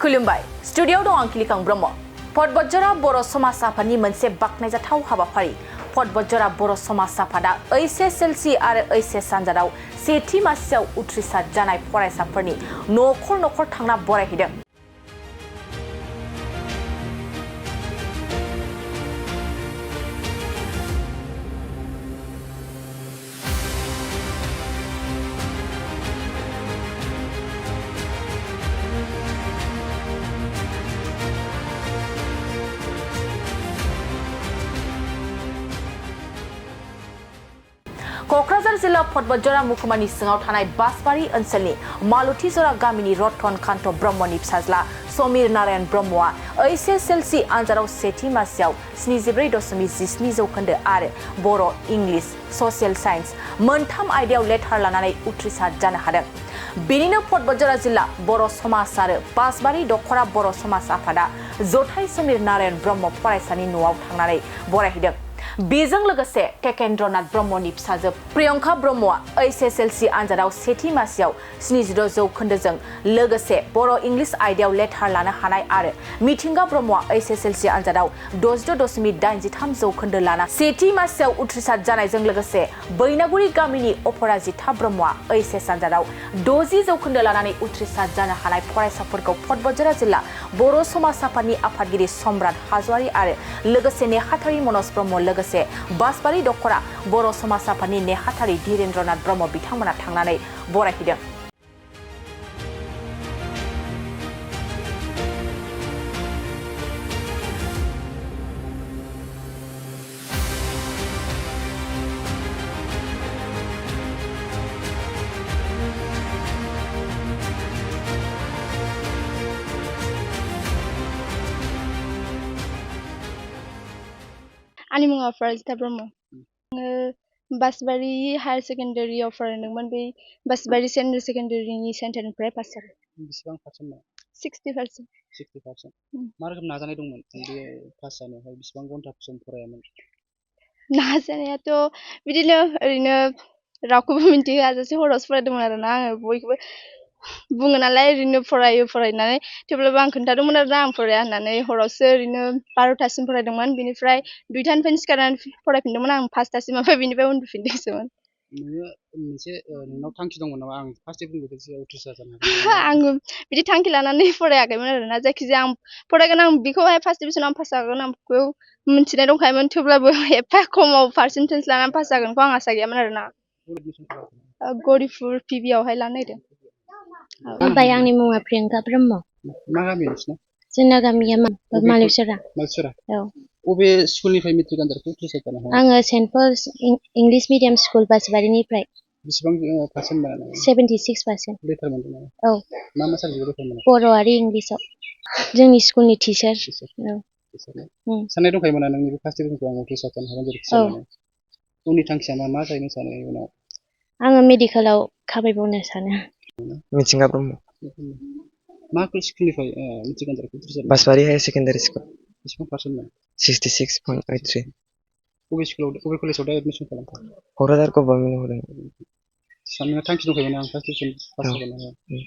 खुलुमबाय स्टुडियोआव दं आं किलिकां ब्रह्म पटबजरा बर' समाज आफादनि मोनसे बाखनायजाथाव हाबाफारि पटबजरा बर' समाज आफादा एसएसएलसी आरो एचएस आनजादाव सेथि मासियाव उथ्रिसार जानाय फरायसाफोरनि नखर नखर थांना बरायहैदों। क'क्राझार जिल्ला पटबजरा मुखुमानि सिङाव थानाय बासबारि ओनसोलनि मालुथिजरा गामिनि रतन कान्त ब्रह्मनि फिसाज्ला समीर नारायण ब्रह्मआ एसएसएलसी आनजादाव सेथि मासियाव 74.17 जौखोन्दो आरो बर', इंलिश, ससियेल साइन्स मोनथाम आयदायाव लेटार लानानै उथ्रिसार जानो हादों। बेनिनो पटबजरा जिल्ला बर' समाज आरो बासबारि दखरा बर' समाज आफादा जथाइ समीर नारायण ब्रह्म फरायसानि न'आव थांनानै बरायहैदों। बेजों लोगोसे टेकेन्द्रनाथ ब्रह्मनि फिसाजो प्रियंका ब्रह्मआ एसएसएलसी आनजादाव सेथि मासियाव 76 जौखोन्दोजों लोगोसे बर' इंलिश आयदायाव लेटार लानो हानाय आरो मिथिंगा ब्रह्मआ एसएसएलसी आनजादाव 66.83 जौखोन्दो लाना सेथि मासियाव उथ्रिसार जानायजों लोगोसे बैनागुरि गामिनि अपराजिता ब्रह्मआ एचएस आनजादाव 60 जौखोन्दो लानानै उथ्रिसार जानो हानाय फरायसाफोरखौ पटबजरा जिल्ला बर' समाज आफादनि आफादगिरि सम्राट हाज'वारि आरो लोगोसे नेहाथारि मनज ब्रह्म लोगोसे बासबारि दखरा बर' समाज आफादनि नेहाथारि धीरेन्द्रनाथ ब्रह्म बिथांमोना थांनानै बरायहैदों। आंनि मुङा अपराजिता ब्रह्म। आङो बासबारि हायार सेकेन्डारियाव फरायदोंमोन। बे बासबारि सेनियर सेकेन्डारिनि सेन्टारनिफ्राय पास जाबाय। बेसेबां पार्सेन्टमोन? 60%। 60%। मा रोखोम नाजानाय दंमोन बे पास जानायावहाय? बेसेबां घन्टा सम फरायामोन? नाजानायाथ' बिदिनो ओरैनो रावखौबो मिन्थिहोआजासे हरावसो फरायदोंमोन आरोना। आङो बयखौबो बुङो नालाय ओरैनो फरायनानै थेवब्लाबो आं खोन्थादोंमोन आरोना आं फराया होननानै। हरावसो ओरैनो 12थासिम फरायदोंमोन। बेनिफ्राय 2थानिफ्रायनो सिखारनानै फरायफिनदोंमोन आं 5थासिम, ओमफ्राय बेनिफ्राय उन्दुफिनदोंसोमोन। नोङो मोनसे नोंनाव थांखि दंमोन नामा? आं फार्स्ट डिभिजन उथ्रिसार जानो हागोन? आङो बिदि थांखि लानानै फरायाखैमोन आरोना। जायखिजाया आं फरायगोन, आं बेखौहाय फार्स्ट डिभिजनाव पास जागोन आं बेखौ मिन्थिनाय दंखायोमोन। थेवब्लाबो एफा खमाव पार्सेन्टेज लानानै पास जागोनखौ आं आसा गैयामोन आरोना। गौरिपुर पिबिआवहाय लानो नागिरदों। खुलुमबाय, आंनि मुङा प्रियंका ब्रह्म। मा गामि नोंसिना? जोंना गामिया मालिसरा। मालिसरा। औ। बबे स्कुलनिफ्राय मेट्रिक आनजादखौ उथ्रिसार जानो हाया? आङो Saint Paul's English medium school बासबारिनिफ्राय। बेसेबां पार्सेन्ट मोना? 76%। लेटार मोनदों नामा? औ। मा साबजेक्टआव लेटार मोना? बर' आरो इंलिशआव। जोंनि स्कुलनि टिचार। औ। साननाय दंखायोमोन ना नोंनि फार्स्ट डिभिजनखौ आं उथ्रिसार जानो हागोन जेरैखि जाया? उननि थांखिया मा जाहैनो सानो उनाव? आङो मेडिकेलाव खामायबावनो सानो। मिथिंगा ब्रह्म। मा स्कुलनिफ्राय मेट्रिक आनजादखौ उथ्रिसार? बासबारि हायार सेकेन्डारि स्कुल। बेसेबां पार्सेन्ट मोन? 66.83। बबे कलेजाव दा एडमिसन खालामखो? क'क्राझार गभर्नमेन्ट होदों। साननाया थांखि दंखायोमोन आं फार्स्ट डिभिजन पास जानो हागोन?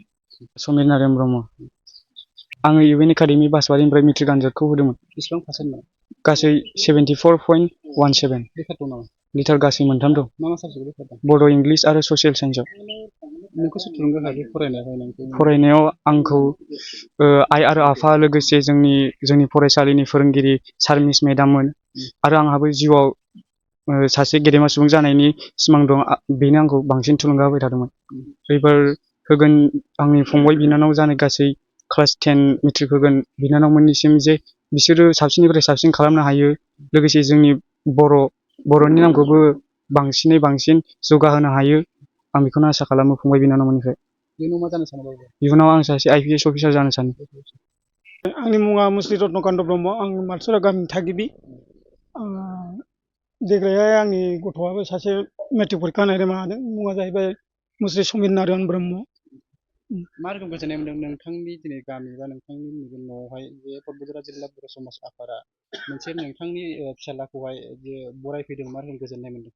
समीर नारायण ब्रह्म। आङो इउएन एकाडेमि बासबारिनिफ्राय मेट्रिक आनजादखौ होदोंमोन। बेसेबां पार्सेन्ट मोन? गासै 74.17। लेटार दं नामा? लेटार गासै मोनथाम दं। मा साबजेक्टआव लेटार दं? बर', इंलिश आरो ससियेल साइन्सआव। नोंखौ सोर थुलुंगा होआखै फरायनायाव? आंखौ आइ आरो आफा लोगोसे जोंनि फरायसालिनि फोरोंगिरि सार मिस मेडाममोन आरो आंहाबो जिउआव सासे गेदेमा सुबुं जानायनि सिमां दं। बेनो आंखौ बांसिन थुलुंगा होबाय थादोंमोन। एबार होगोन आंनि फंबाय बिनानाव जानाय गासै क्लास 10 मेट्रिक होगोन बिनानावमोननिसिम जे बिसोरो साबसिननिफ्राय साबसिन खालामनो हायो, लोगोसे जोंनि बर'नि नामखौबो बांसिनै बांसिन जौगाहोनो हायो, आं बेखौनो आसा खालामो फंबाय बिनानावमोननिफ्राय। इयुनाव मा जानो सानो? इयुनाव आं सासे IPS अफिसार जानो सानो। आंनि मुङा मुस्रि रत्नकान्त ब्रह्म। आं मालिसरा गामिनि थागिबि। देग्लायहाय आंनि गथ'आबो सासे मेट्रिक परिखा होनाय मादों। मुङा जाहैबाय मुस्रि समीर नारायण ब्रह्म। मा रोखोम गोजोननाय मोन्दों नोंथांनि दिनै गामि बा नोंथांनि न'आवहाय बे पटबजरा जिल्ला बर' समाज आफादा मोनसे नोंथांनि फिसाज्लाखौहाय जे बरायफैदों, मा रोखोम गोजोननाय मोन्दों?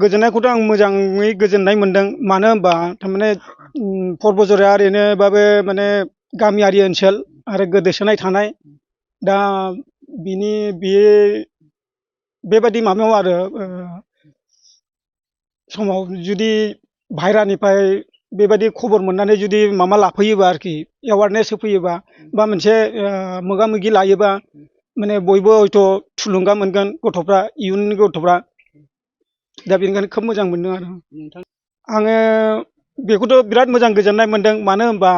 गोजोननायखौथ' आं मोजाङै गोजोननाय मोन्दों। मानो होनबा थारमाने पटबजराया ओरैनोबाबो माने गामियारि ओनसोल आरो गोदोसोनाय थानाय दा बेबादि माबायाव आरो समाव जुदि बाहेरानिफ्राय बेबादि खबर मोननानै जुदि माबा लाफैयोबा आरोखि एवारनेस होफैयोबा बा मोनसे मोगा मोगि लायोबा माने बयबो हयथ' थुलुंगा मोनगोन गथ'फ्रा इयुननि गथ'फ्रा दा बेनिखायनो खोब मोजां मोनदों आरो आङो बेखौथ' बिराद मोजां गोजोननाय मोनदों मानो होनबा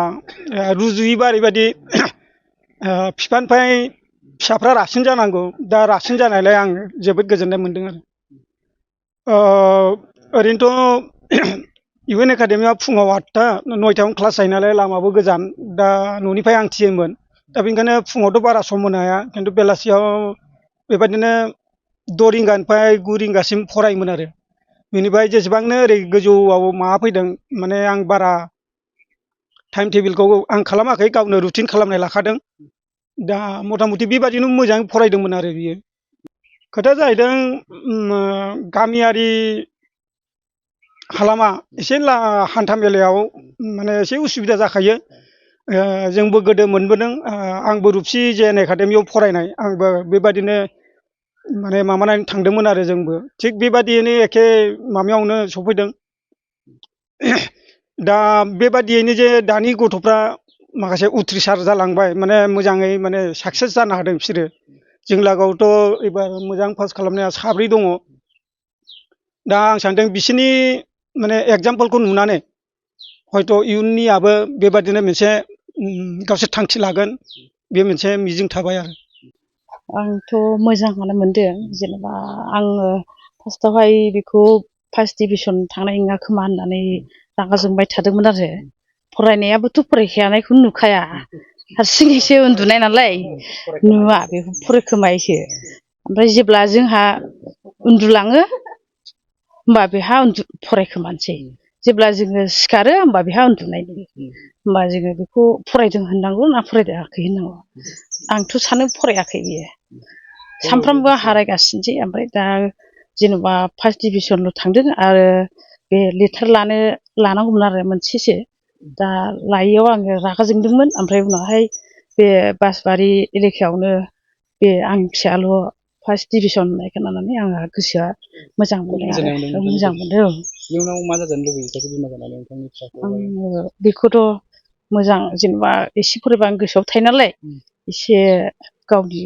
रुजुयोबा ओरैबायदि बिफानिफ्राय फिसाफ्रा रासिन जानांगौ दा रासिन जानायलाय आं जोबोद गोजोननाय मोनदों आरो ओरैनोथ' इउएन एकाडेमिया फुङाव 8टा 9टायावनो क्लास जायो नालाय लामाबो गोजान दा न'निफ्राय आं थियोमोन दा बेनिखायनो फुङावथ' बारा सम होनो हाया खिन्थु बेलासियाव बेबायदिनो 6 रिंगानिफ्राय 9 रिंगासिम फरायोमोन आरो बेनिफ्राय जेसेबांनो ओरै गोजौआव माबा फैदों माने आं बारा टाइम टेबोलखौ आं खालामाखै गावनो रुटिन खालामनाय लाखादों दा मथा मथि बेबादिनो मोजाङै फरायदोंमोन आरो बियो खोथाया जाहैदों गामियारि हालामा एसे हान्था मेलायाव माने एसे उसुबिदा जाखायो जोंबो गोदो मोनबोदों आंबो रुपसि जेएन एकाडेमियाव फरायनाय आंबो बेबादिनो माने माबानानै थांदोंमोन आरो जोंबो थिग बेबादियैनो एखे माबायावनो सफैदों दा बेबादियैनो जे दानि गथ'फ्रा माखासे उथ्रिसार जालांबाय माने मोजाङै माने साक्सेस जानो हादों बिसोरो जों लागोआवथ' एबार मोजां पास खालामनाया 7 दङ दा आं सानदों बिसोरनि माने एगजामपोलखौ नुनानै हयथ' इयुननियाबो बेबादिनो मोनसे गावसोर थांखि लागोन बे मोनसे मिजिं थाबाय आरो आंथ' मोजाङानो मोनदों जेनेबा आङो फार्स्टआवहाय बेखौ फार्स्ट डिभिजन थांनाय नङा खोमा होननानै रागा जोंबाय थादोंमोन आरो फरायनायाबोथ' फरायखानायखौनो नुखाया हारसिङैसो उन्दुनाय नालाय नुवा बेखौ फरायखोमायोसो ओमफ्राय जेब्ला जोंहा उन्दुलाङो होमबा बेहा फरायखोमानोसै जेब्ला जोङो सिखारो होमबा बेहा उन्दुनाय होमबा जोङो बेखौ फरायदों होननांगौ ना फरायाखै होननांगौ आंथ' सानो फरायाखै बियो सानफ्रामबो हारायगासिनोसै ओमफ्राय दा जेनेबा फार्स्ट डिभिजनल' थांदों आरो बे लेटार लानांगौमोन आरो मोनसेसो दा लायैयाव आङो रागा जोंदोंमोन ओमफ्राय उनावहाय बे बासबारि एलेकायावनो बे आं फिसाल' फार्स्ट डिभिजन होननाय खोनानानै आंहा गोसोआ मोजां मोनदों आरो मोजां मोनदों इयुनाव मा जाजानो लुबैयो सासे बिमा जानानै नोंथांनि फिसाखौ आङो बेखौथ' मोजां जेनेबा एसे फरायबा आं गोसोआव थायो नालाय एसे गावनि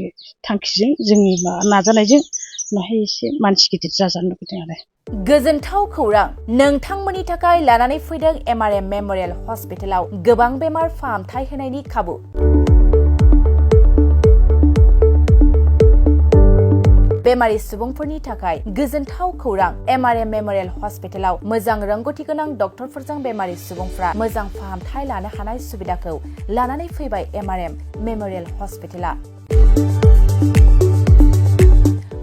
थांखिजों जोंनि नाजानायजों उनावहाय एसे मानसि गिदिर जाजानो लुबैदों आरो गोजोनथाव खौरां नोंथांमोननि थाखाय लानानै फैदों एमआरएम मेमरियेल हस्पिटालाव गोबां बेमार फाहामथाय होनायनि खाबु बेमारि सुबुंफोरनि थाखाय गोजोनथाव खौरां एमआरएम मेमरियेल हस्पिटालाव मोजां रोंगौथि गोनां डक्टरफोरजों बेमारि सुबुंफ्रा मोजां फाहामथाय लानो हानाय सुबिदाखौ लानानै फैबाय एमआरएम मेमरियेल हस्पिटाला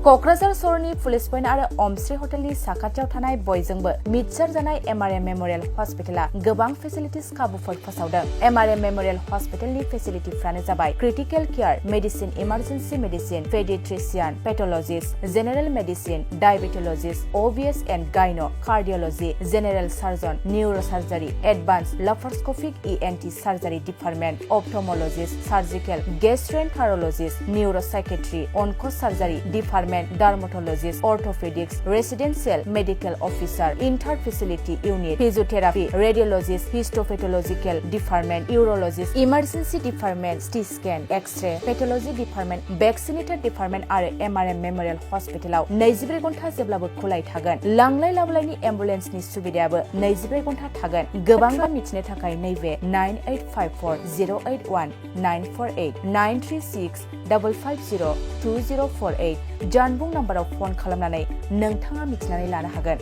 क'क्राझार सहरनि पुलिस पइन्ट आरो अमश्री हटेलनि साखाथियाव थानाय बयजोंबो मिथिसार जानाय एमआरएम मेमरियेल हस्पिटाला गोबां फेसिलिटिस खाबुफोर फोसावदों एमआरएम मेमरियेल हस्पिटालनि फेसिलिटिफ्रानो जाबाय critical care medicine emergency medicine paediatrician pathologist general medicine diabetologist OBS and gyno cardiology general surgeon neurosurgery advance laparoscopic ENT surgery department ophthalmologist surgical gastroenterologist neuropsychiatry onco surgery department dermatologist orthopaedics residential medical officer inter facility unit physiotherapy radiologist histopathological department urologist emergency department CT scan X ray pathology department vaccinator department आरो MRM memorial हस्पिटालाव 24 घन्टा जेब्लाबो खुलाय थागोन लांलाय लाबोलायनि एम्बुलेन्सनि सुबिदायाबो 24 घन्टा थागोन गोबां मिथिनो थाखाय नैबे 9854081948 93655020048 जानबुं नाम्बाराव फन खालामनानै नोंथाङा मिथिनानै लानो हागोन